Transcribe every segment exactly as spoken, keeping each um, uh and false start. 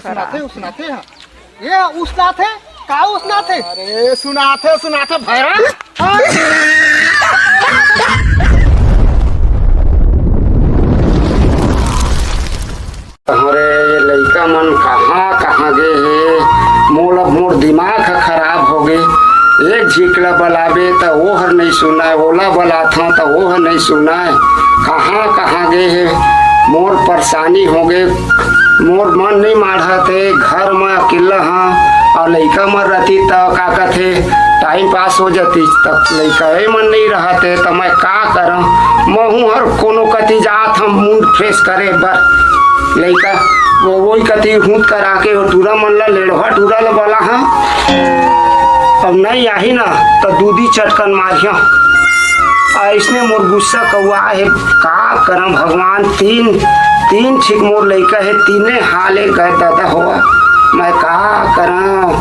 सुनाथे, सुनाथे, हाँ। ये उसनाथे, का उसनाथे? अरे, सुनाथे, सुनाथे, भैरा। हाँ। अरे, ये लइका मन कहाँ, कहाँ गे हे? मोला, मोर दिमाग ह खराब हो गे। एक झिक ला बलाबे, त वो हर नइ सुनय, ओला बलाथंव, त वो हर नइ सुनय। कहाँ, कहाँ गे हे? मोर परेशानी हो गे। मोर मन नइ माढ़त हे, घर म अकेल्ला हंव, अउ लइका मन रतिस त का कथे, time pass हो जातिस, त लइका ए मन नइ रहत हे, त मैं का करंव? महूं हर कोनो कति जात हंव mood fresh करे बर। लइका वो, वोही कति हूत करा के वो टूरा मन ला, लेड़वा टूरा ला बलाहंव। अब नइ आही ना, त दूधी चटकन मारिहंव। अइसने मोर गुस्सा कउवा हे, का करंव भगवान, तीन, तीन ठिक मोर लइका हे, तीने हाल ए गे ददा होवा, मैं का करंव?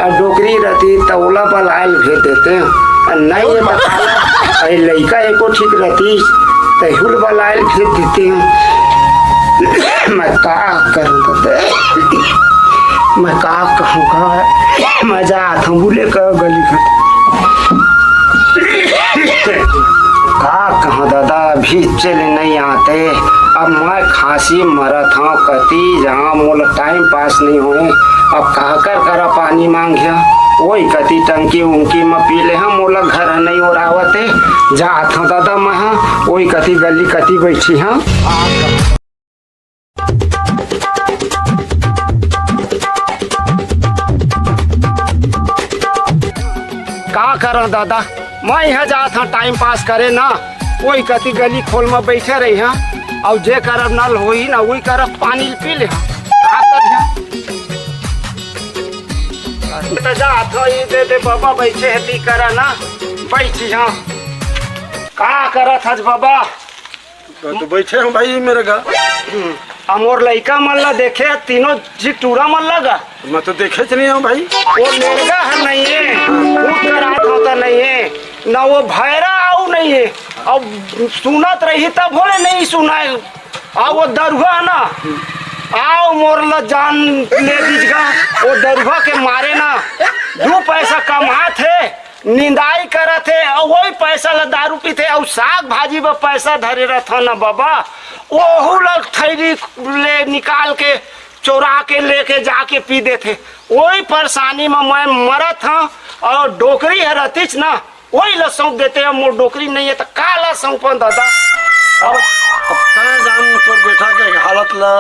अउ डोकरी रतिस त ओला बलाय ल भेज देतेंव, अउ नइ ए बता ला, अरे लइका एको ठिक रतिस, तहू ल बलाय ल भेज देतेंव, मैं का करंव ददा, मैं का कहंव गा, मैं जात हंव बुले का गली घर। का कहंव ददा, अभी चले नइ आते। अब मैं खांसी मरत हंव, कति जांव, मोला time pass नइ होय। अब काकर करा पानी मांगिहंव, ओही कति टंकी उंकी म पी लेहंव, मोला घर नइ ओरावत हे। जात हंव ददा, मैं ह ओही कति गली कति बइठिहंव। का करंव ददा, मैं इहां जात हंव time pass करे ना, ओही कति गली खोल म बइठे रहिहंव, अउ जे करा नल होही ना, ओही करा पानी ल पी लेहंव। का करिहंव? त जात हंव, ई दे दे बबा, बइठे हे, पी करा ना, बइठिहंव। का करत हस बबा? तो, तो बइठे हंव भाई, मेरे गा। अउ मोर लइका मन ला देखे, तीनों झिक टूरा मन ला गा। मैं तो देखेच नइ हंव भाई। वो लेड़गा हर नइ ए, हूत करात होता नइ ए, ना वो भैरा अउ नइ ए। अब सुनत रही तब होले नइ सुनय। अउ वो दरुहा ना, अउ मोर ला जान ले दिस गा। वो दरुहा के मारे ना, दू पैसा कमात हे, निंदाई करत हे, अउ वोही पैसा ला दारू पीथे, अउ साग भाजी बर पैसा धरे रथंव ना बबा, ओहू ला थैली ले निकाल के, चोरा के, लेके जाके पी देथे। वोही परेशानी म मैं मरत हंव, अउ डोकरी ह रतिस ना, वोही ला सौंप देथे। अब मोर डोकरी नइ ए, त का ला सौंपंव ददा? अब अब तैं जान तोर बेटा के हालत ला,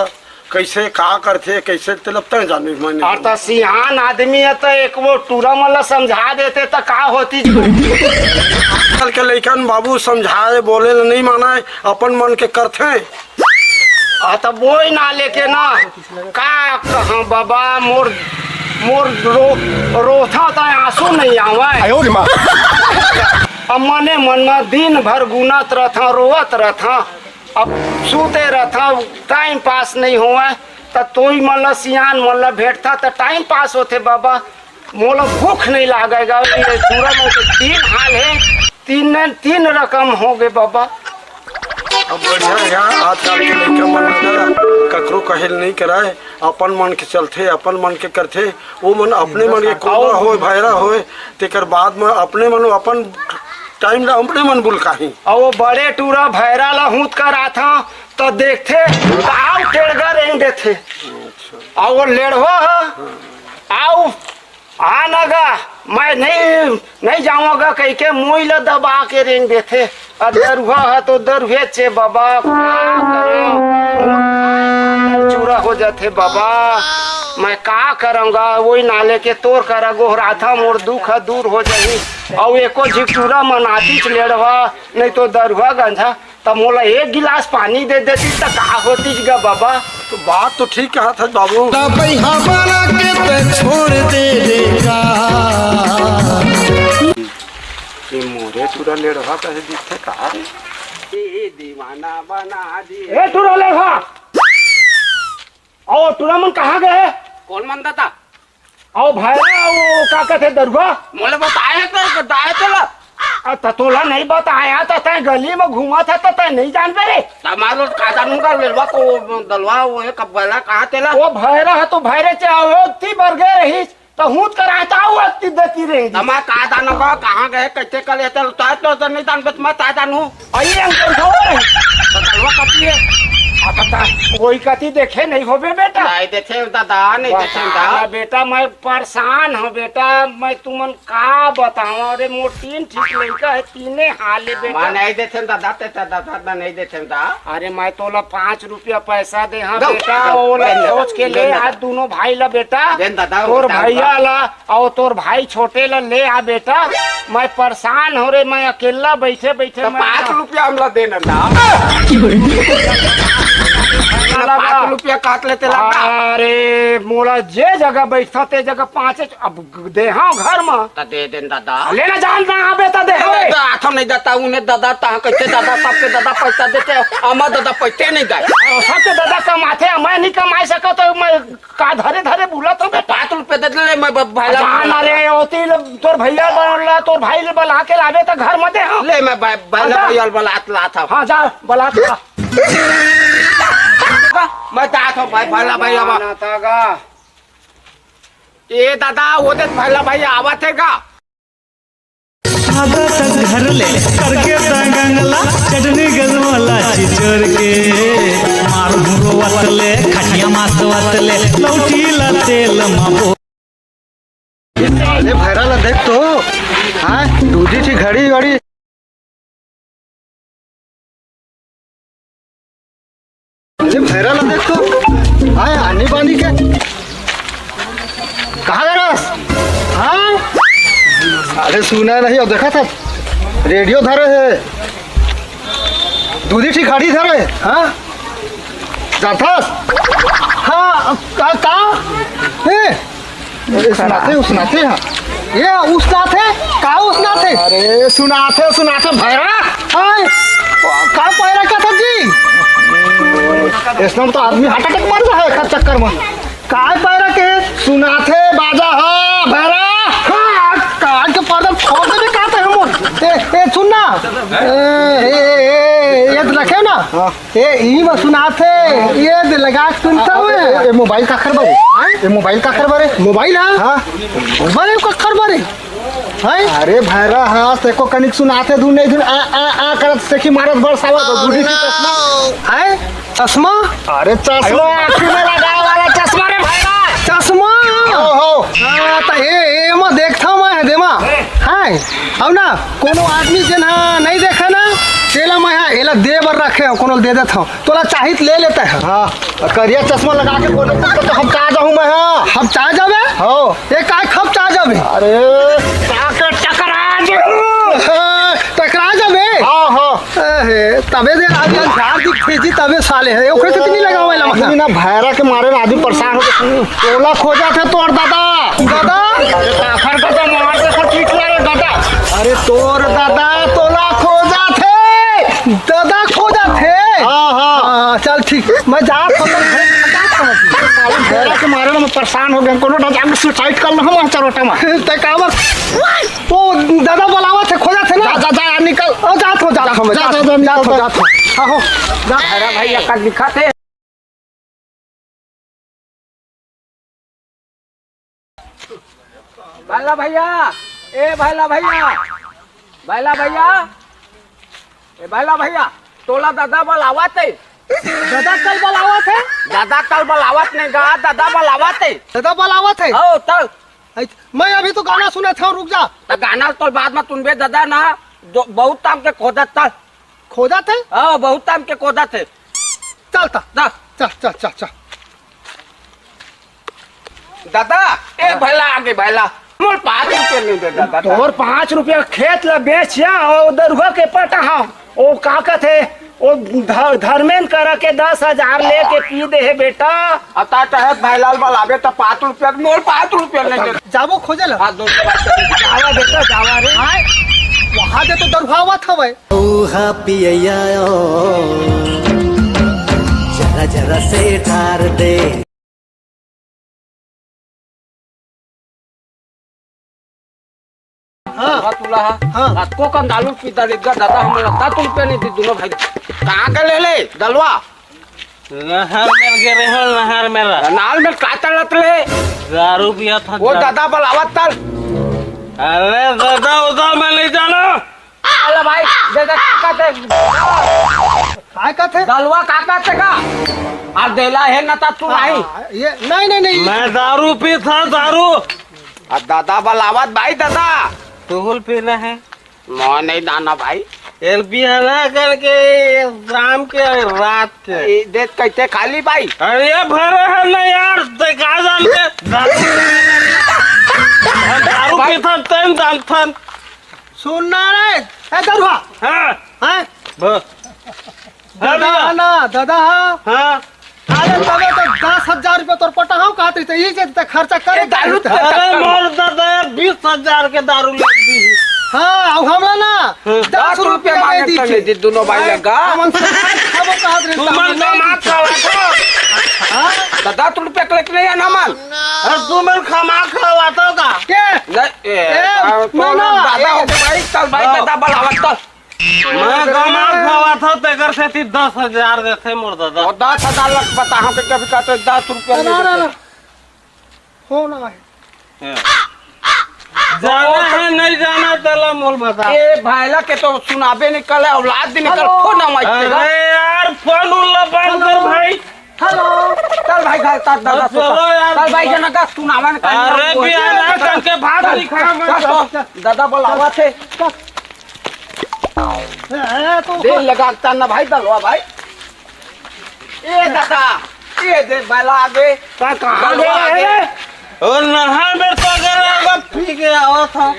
कइसे का करथे, कइसे तेला तैं जानिस, मैं नइ अउ त सियान आदमी हे, त एक वो टूरा मन ला समझा देते, त का होतिस? आजकल के लइकन बाबू समझाए बोले ल नइ मानय, अपन मन के करथे। अ, त वोही ना लेके ना, का कहंव बबा, मोर, मोर रो-, रोथंव त आंसू नइ आवय। अब मने मन म दिन भर गुनत रथंव, रोवत रथंव। अब सुते रथंव, time pass नइ होवय, त तोही मन ल, सियान मन ल भेंटथंव, त time pass होथे बबा। मोला भूख नइ लागय गा, ये टूरा मन के तीन हाल हे, तीन, तीन रकम हो गे बबा। अब बढ़िया हे, आजकल के लइका मन ल ककरो कहे ल नइ करय, अपन मन के चलथे, अपन मन के करथे, वो मन अपने मन के कोला होय, भैरा होय, तेकर बाद म अपने मन अपन time ला अपने मन बुलकाही। अउ वो बड़े टूरा भैरा ला हूत कराथंव, त देखथे, त अउ टेड़गा रेंग देथे। अउ वो लेड़वा ह, अउ आ न गा, मैं नइ, नइ जावंव गा कहिके मुड़ी ला दबा के रेंग देथे। अउ दरुहा ह तो दरुहेच ए बबा, का करंव? चूरा हो जाथे बबा, मैं का करंव गा? वोही नाले के तोर करा गोहराथंव, मोर दुख ह दूर हो जाही। अउ एको झिक टूरा मन आतिस लेड़वा, नइ तो दरुहा गंजा, त मोला एक गिलास पानी दे देतिस, त का होतिस गा बबा? तो बात तो ठीक कहत हस बाबू। तबई हमारा के ते छोड़ दे रे का। ये मोरे टूरा लेड़वा कहे दिखथे का रे? ए दीवाना बना दे। ए टूरा लेड़वा, अउ टूरा मन कहाँ गे हे? कोन मन ददा? अउ भैरा, अउ का कथे दरुहा? मोला बताए हे तो, बताए तो ला। अ, त तोला नहीं बताया, त तैं गली में घूमत हे, त तैं नहीं जानबे रे। त मैं तो का जानहूँ का, लेलवा को दलवा, वो है कब गला, कहाँ तेला? वो भैरा है, तो भैरे से अवती बर गे रहिस, त हूँ त कराता वो अवती देती रही। त मैं का जानहूँ का, कहाँ गए, कैसे कर लेते, त तो, तो नहीं जानबे, त मैं का जानहूँ। अई अंकल हो रे। त दलवा कब है? आ, त, त, कोई कती देखे नहीं होबे बेटा। नहीं देखे दादा, नहीं देखे बता दादा। ना बेटा, मैं परेशान हूँ बेटा, मैं तुमन का बतावं रे, मोर तीन ठीक लइका हे, तीने हाल हे बेटा। मैं नहीं देथें दादा, ते, ते दादा, मैं नहीं देथें दा। अरे मैं तोला पाँच रुपया पैसा दे हँव दो, बेटा, दो, ओला दे, दे, सोच के दे, ले दे। आज दूनों भाई ला बेटा। दे दादा, तोर दादा। भैया ला अउ तोर भाई छोटे ला ले आ बेटा। मैं परेशान हँव रे, मैं अकेला बैठे बैठे तो मैं पाँच रुपया हमला देना दा। साला बा। पाँच रुपया काट लेते ला। अरे मोला जे जगह बैठथँव ते जगह पाँचे अब देहँव घर म। त दे देन दादा। लेना जान ना आबे त दे। अरे दादा, आथो नहीं दादा, उन्हें दादा, तहाँ कैसे दादा, सबके दादा पैसा देते, अमा दादा पैसे नहीं दे। सबके दादा कमाथे, मैं नहीं कमाई सकत, तो मैं का धरे धरे बुलत हँव बे। पाँच रुपया दे दे, मैं ब-, भाई ला जान, अरे ओती ले, तोर भैया बला, तोर भाई ले बला के लाबे त घर म देहँव। ले, मैं भाई, भाई ला, अच्छा। भैया बला लात हँव। हाँ, जा, बला ला। मैं जात हँव भाई, भाई ला, भाई ला। ना तागा। ए दादा, वो देख भैला भाई आवत हे का? आधा तक घर ले करके दंगंगला, चटनी गजमला चिचोर के, मार मुरो वतले, खटिया मास वतले, लौटी ला तेल मापो। अरे भैरा ला देख तो, हाँ, दूधी ठी घड़ी घड़ी। अरे भैरा ला देख तो, आय आनी बानी के। कहाँ गए रस? हाँ? अरे सुना नहीं, अब देखा था, रेडियो धरे हे, दूधी ठी घड़ी धरे, हाँ? जाथस? हाँ, का, का? ए, अरे सुनाथे, सुनाथे हाँ। ये उसनाथे? का उसनाथे? अरे सुनाथे, सुनाथे भैरा। हाय, का पैरा का था जी? इसमें तो आदमी heart attack मर जा है का चक्कर में। का पैरा के? सुनाथे बाजा हा भैरा। हाँ, का के पर्दा फोड़ दे का था हम। ए, ए, सुन ना। ए, ए, ए, ए, ये तो रखे ना। हाँ। ए, ई म सुनाथे, ये दे लगा के सुनता हाँ, हूँ। ए, ए, मोबाइल काखर बरे? हाँ? ए, मोबाइल काखर बरे? मोबाइल, हाँ? हाँ। बरे काखर बरे? हाँ? अरे भैरा, हाँ, तेको कनिक सुनाथे, धुन नहीं धुन, आ, आ, आ करत सेखी मारत बरसावत, तो बूढ़ी की चश्मा। हाँ? चश्मा? अरे चश्मा, आँखी में लगाए वाला चश्मा रे भैरा। चश्मा? हो, हो। हाँ, त ए, ए, म देखता हूँ मैं, देमा। हाँ, अब ना, कोनो आदमी जेन हा नहीं देखे ना, तेला मैं हा, एला दे बर रखे हूँ, कोनो दे देता हूँ। तोला चाहित ले लेता है। हाँ, करिया चश्मा लगा के कोनो तो, तो हम कहाँ जाऊँ मैं, हाँ? हम कहाँ जाबे? हाँ। ये काय खप कहाँ जाबे? अरे, का कर टकरा जाऊँ। हाँ, टकरा जाबे? हाँ, हाँ। अहे, तबे दे आज कल झाड़ दिख भेजी तबे साले है। ओकरे से तो नहीं लगावे ला आदमी मखा। ना भैरा के मारे ना आदमी परेशान हो गए। तोला खोजथे तोर दादा। दादा? अरे काखर दादा मार दे तो ठीक लगे दादा। अरे तोर दादा तोला खोजथे। दादा खोजथे? हाँ, हाँ। हाँ, चल ठीक। मैं जात हूँ, मैं घर जात हूँ। भैरा के मारे ना मैं परेशान हो गए। कोनो ना जाके suicide कर लो हम चरोटा में। ते काबर? ओ दादा बुलावत हे, खोजथे ना। जा, जा, जा, निकल। ओ, जात हो, जात हो, मैं जा, जात जा, हो, जा, जात हो, निकल। जात हो। हाँ, हो। जा। अरे भैया, का दिखाथे? भैला भैया, ए भैला भैया, भैला भैया, ए भैला भैया, तोला दादा बुलावत हे। दादा कल बुलावत हे? दादा कल बुलावत नहीं गा, दादा बुलावत हे। दादा बुलावत हे? ओ, तल। ऐ, मैं अभी तो गाना सुनत हँव, रुक जा। त गाना तो बाद में सुनबे दादा ना, जो बहुत टाइम के खोजत था। खोजत हे? हाँ, बहुत टाइम के खोजत हे। चल त। जा। चल, चल, चल, चल। दादा, ए हाँ। भैला आगे भैला, मोर पाँच रुपया नहीं दे दादा। तोर पाँच रुपया खेत ला बेच या, ओ दरुहा के पटा हाँ। ओ का कथे, ओ ध-, धर्मेन करा के दस हजार लेके पी दे हे बेटा। अता तहत भाईलाल बलाबे त पाँच रुपया, मोर पाँच रुपया नहीं दे। जाबो खोजे ला। हाँ, दो रुपया। जावा बेटा, जावा रे। आय, वहाँ दे तो दरुहावत हवय। ओहा पियैया ओ, जरा जरा से ठार दे। हाँ, तुला हा। हाँ। रात को कन दारू पी डारे गा दादा, हमन ला दस रुपया नहीं दी दोनों भाई। कहाँ के ले ले दलवा? नहर में गिरे हो, नहर में रह। नहर में का तलत ले? दारू पिया था वो दारू। दादा बुलावत तल। अरे दादा, उदा मैं नहीं जाना। अरे भाई, दादा का कहते? काय कहते? दलवा का कहते का? और देला है ना ता तू नहीं। हाँ, ये नहीं, नहीं, नहीं। मैं दारू पी था, दारू। आ दादा बुलावत भाई, दादा। तू बोल पीना है। मैं नहीं दाना भाई। एल पियाना करके शाम के रात के। ए, देख कैसे खाली भाई। अरे भरे है ना यार, ते का जानते? दारू, दारू भाई। पीथन तेन जानथन। सुन ना रे, ए दरुआ। हाँ। हैं? बस। दादा हाँ। ना, दादा हाँ। हाँ। अरे तबे तो दस हजार रुपया तोर पटाहूँ कहत रही, तो ये जे ते खर्चा करे ए, दारू दारू ते अरे मोर दादा, बीस हजार के दारू ले दी। हाँ, अब हमरा ना हाँ। दस दस रुपया रुपया मांगे दे तो दीजिए। नहीं दी, दोनों भाई लगा। हम उनसे खाबो कहत रही, तू तो हम मन नहीं का मार दीजिए। खावा तो। हाँ? तो दस रुपया के लेके नहीं आना मन। अरे तू मन खमा खावा तो का? के? नहीं, ए, ए, तो ना, ना, दादा ए। हो गए भाई, चल भाई, हाँ। दादा बुलावत तो। मैं गमार खवाथव, तेकर सेती दस हजार देथे मोर दादा। ओ, दस हजार लग बताहूँ कि कभी का तो दस रुपया अरे, नहीं अरे, देथे। अरे। हो ना है। जाना है, नहीं जाना, तेला मोल बता। ए, भाईला के तो सुनाबे नहीं, कल औलाद दिन कल हेलो। फोन ना मारते बा। अरे यार, फोन उल्ला बंद कर हेलो। भाई। हेलो। चल भाई, घर तक दादा अब सुता। चलो यार, चल भाई, चलो। जना का सुनावन का अरे नाम बोल। बियाना चल, करके भात चल, नहीं खाया मैं। चल, चल, दादा बुलावा थे। चल। ए, तो देर लगाता ना भाई, दलवा भाई। ए दादा, ए दे बला दे। का, कहाँ गया है? और नहा में पकड़ा होगा, पी के आवा था।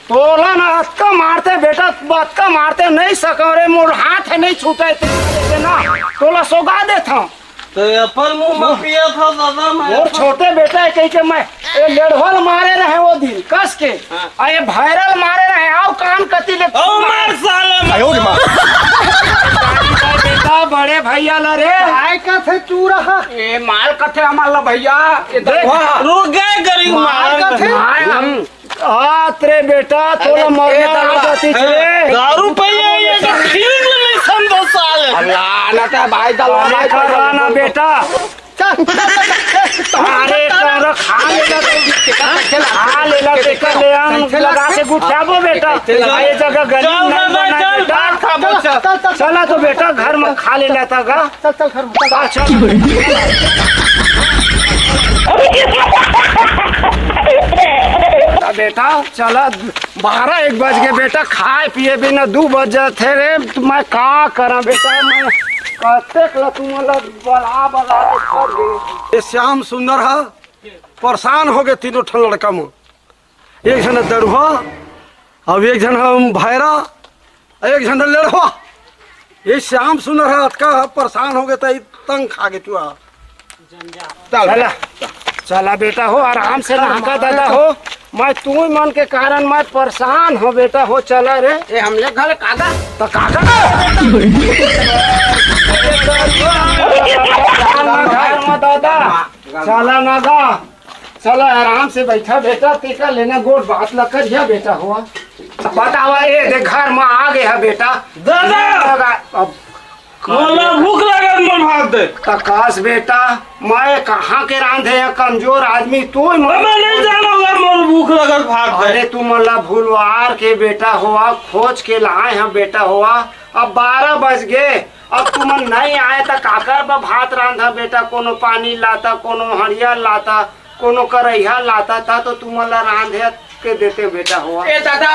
तोला ना अतका मारते बेटा, अतका मारते नहीं सको रे, मोर हाथ नहीं छूटे ते ना, तोला सोगा देता हूँ। तो अपन मुंह में पिया था दादा, मैं और छोटे बेटा है कही के मैं ए लेढ़वल मारे रहे वो दिन कस के, हाँ। आ ये भैरल मारे रहे, आओ कान कती ले। ओ मार साले, मार। आयो रे माँ। बेटा बड़े भैया ला रे। काय का थे तू रहा? ए माल कथे हमार ला भैया, ये देख, दलवा। रुक गए गरीब माल मार। का थे? मार हम आ, तेरे बेटा, तोला अरे, मरना ए, आ जाती छे। दारू पिए, ये तो फीलिंग नहीं समझो साले। अल्लाह, ना तो भाई, दलवा अरे, भाई, करा ना, बेटा। चल, चल, चल, चल, चल। अरे, करा, खा लेला तो। खा लेला, तेकर ले आन, लगा के गुठियाबो, बेटा। चल, चल, ये जगह गली चल, नहीं चल, बना, चल, बेटा। भात खाबो, चल। चल, चल, चल। चला तो, बेटा, घर में खा लेला था गा। चल, चल, घर में, चल। अच्छा। बेटा, चला, बारह एक बज गए बेटा, खाए पिए बिना दू बज जाथे रे। मैं का करा बेटा, मैं कतेक ला तुमन ला बला बला के थक गए। ये श्याम सुंदर हा परेशान हो गए तीनों ठन लड़का मन। एक झन दरुहा, अब एक झन हम भैरा, एक झन लेढ़वा। ये श्याम सुंदर हा अतका परेशान हो गए, तई तंग खा गए तू आ। चल। चला, चला बेटा हो, आराम से नहा का दादा हो। मैं तू मन के कारण मैं परेशान हो बेटा हो, चला रे। ए, हमले घर काका। तो काका। घर में दादा, चला ना गा। चला आराम से बैठा बेटा, तेका लेना गोठ बात ला करिया बेटा हो। बतावा, ए दे घर में आ गया बेटा। दादा! अब मोला भूख लगत, मोर भात दे। तकास बेटा, मैं कहाँ के रांधे हैं, कमजोर आदमी, तू ही मोर अब मैं नहीं जाना अगर मोर भूख लगत, भात दे। अरे तू मोला भूलवार के बेटा होवा, खोज के लाए हैं बेटा होवा। अब बारह बज गए, अब तुमन नहीं आए त काकर बर भात रांधा बेटा, कोनो पानी लाता, कोनो हरियर लाता, कोनो करैहा लाता, था तो तुमन ला रांधे के देते बेटा हो। ए दादा,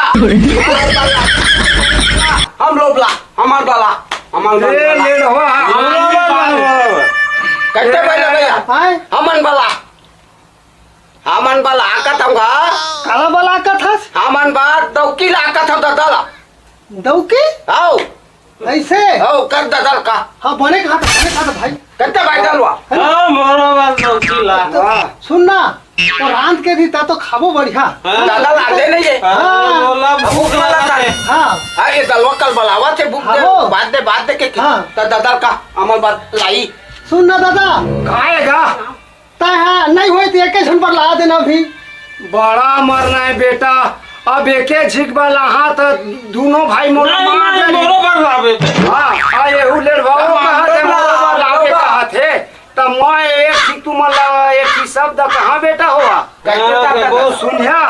हम लोग ला, हमार बाला, हमार ले, बाला। ले लो, हाँ, हाँ, हाँ, हाँ। हाँ। कट्टे भाई ला भैया, आए? हमन बाला, हमन बाला आकत हम गा। काला बाला आकत हस? हमन बार दौकी ला आकत हम दादा ला। दौकी? आओ। ऐसे? आओ, कर दादा ला का। हाँ, बने कहा था, बने कहा था भाई। कट्टे भाई डालवा। हाँ, मोरो बार दौकी ला। वाह। सुन ना, तो रांध के दी ता तो खाबो बढ़िया। हाँ। दादा लाते नहीं है। हाँ, हाँ। बोला अब भूख भूख लगा लगा था। है। हाँ। हाँ, ये दलवा कल बुलावा थे, भूख हाँ, दे, हो। बात दे, बात दे के की। हाँ। तो दादा का अमल बात लाई। सुन ना दादा। खाएगा। तय हाँ, नहीं होई तो एक झन पर ला देना अभी। बड़ा मरना है बेटा, अब एके झिक बर लाहा त दूनों भाई मोला नहीं, मार नहीं, डरही। मोरो बर लाबे। हाँ, आ एहू लेड़वाओ मार कहत हे, डरही। मोरो बर लाबे कहत हे। त मैं एक झिक तुमन ला एक ही शब्द कहाँ बेटा होवा? हाँ, बेटा, बेटा। सुनिया,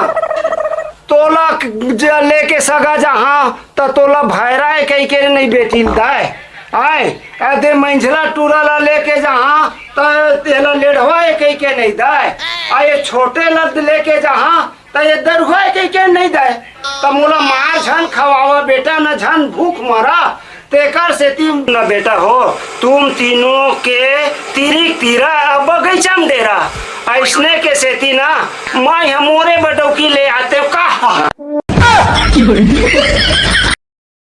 तोला ज-, लेके सगा जहाँ, त तोला भैरा ए कहिके नहीं बेटी ल दाय। आय, अदे मंझला टूरा ला लेके जहाँ, त तेला लेड़वा ए कहिके नहीं दाय। आ ये छोटे ला लेके जहाँ, त ये दरुहा ए कहिके नहीं दाय। त मोला मार झन खवावा बेटा, न झन भूख मरा। तेकर सेती न बेटा हो, तुम तीनों के तिरिक तिरा बगीचा में डेरा। अइसने के सेती ना, मैं ह मोरे बर डौकी ले आते का।